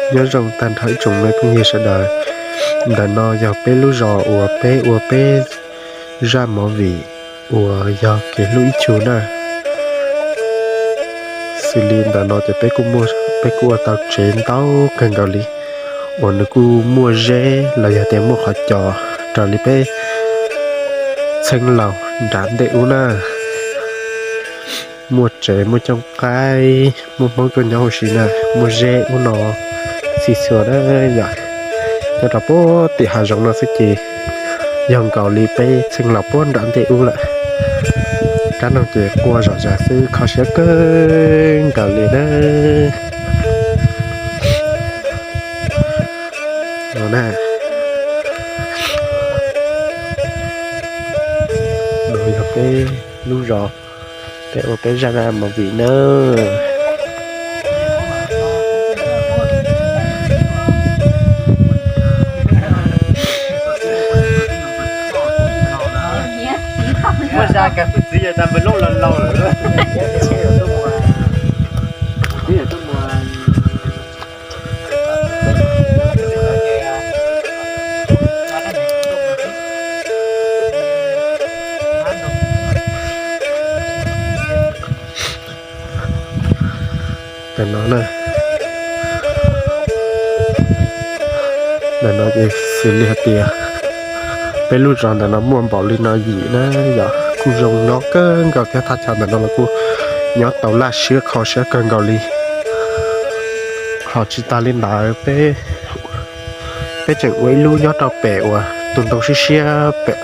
Nyob zoo tag nrho ib tsoom me phooj ywg sawv daws. Ntawm no yog peb lub zos uas peb ua peb zaj movie uas yog Kev Hlub Ib Chug na. Xws li ntawm no ces peb kuj muaj, peb kuj ua tau tsev ntau kawg nkaus li uas nws kuj muaj zeb los yog tias muaj qhov cos raws li peb txheej laus nram ntej ub na. Muaj tsev, muaj cooj qaib, muaj Hmoob tuaj nyob huv si na, muaj zeb ub no txhij txhua na yom. Nyob rau puag tim hav zoov no xwb ces yog nkaus li peb txheej laus puag nram ntej ub lawm. Kab noog ces qua zom zaws xwb, kho siab kawg nkaus li na. No na, no yog peb lub zos, peb ua peb zaj movie na. Muaj zaj kas fwm txiv yog tas npawg Loob laus laus lawm. Ntawm no na, ntawm no ces xws li hais tias peb lub zos ntawm no muaj npaum li no yim na yom, kuj zoo nyob kawg nkaus thiab. Thaj chaw ntawm no los kuj nyob tau laj siab kho siab kawg nkaus li. Ho tsis tas li ntawd, peb, peb tseem ua ib lub nyob rau pem uas tus ntoo siab siab pem,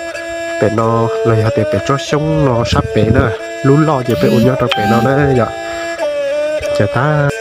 pem no los yog tias pem tsob xyoob no sab pem na. Lub loj ces peb ua nyob rau pem no na yom. Ces tab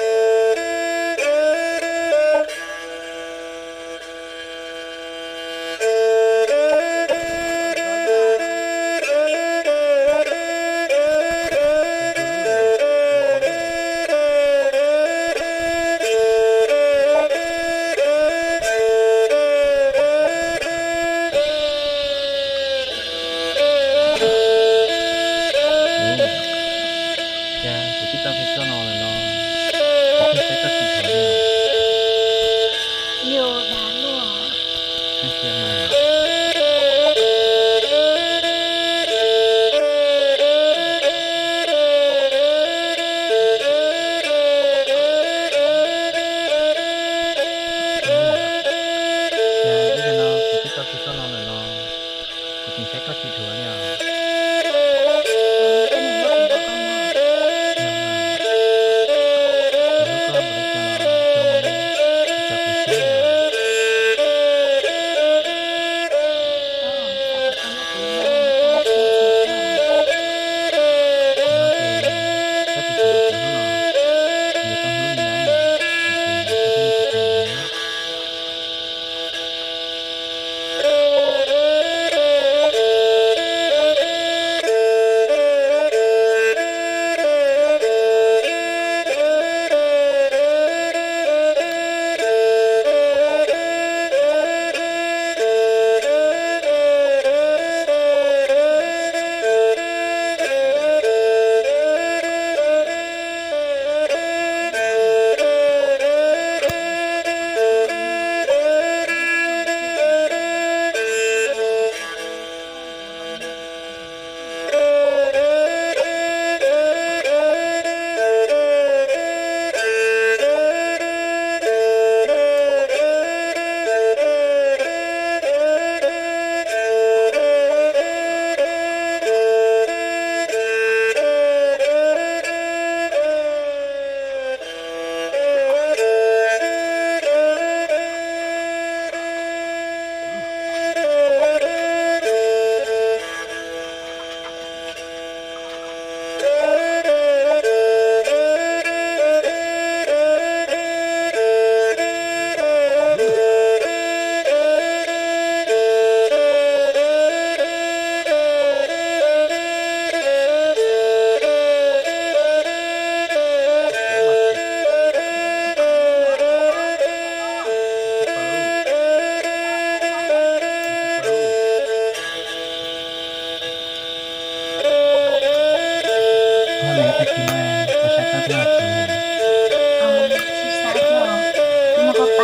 Ua li tag kis mas puas saib koj thiab txiv? Tsis saib thiab, kuv muab koj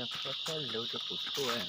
Koj txhob luv rau kuv tuaj.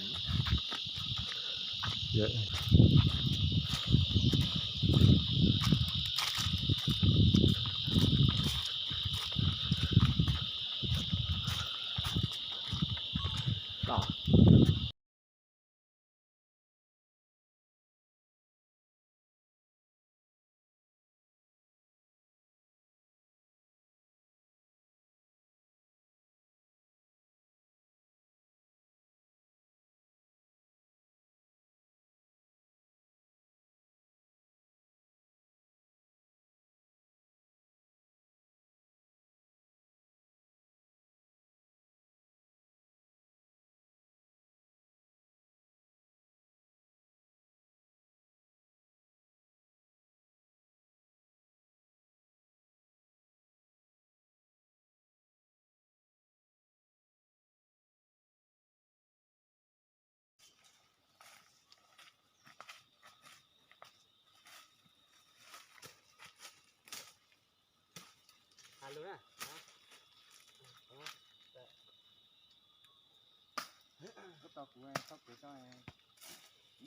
Koj tos kuv, txhob kev tso,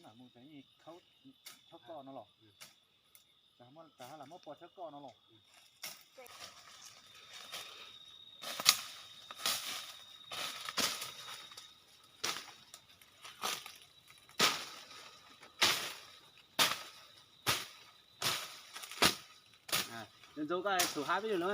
lam mus tshawb koj no los, txawm lam muab pov tshawb koj no los. Ntxuav koj tus hab peb lug no.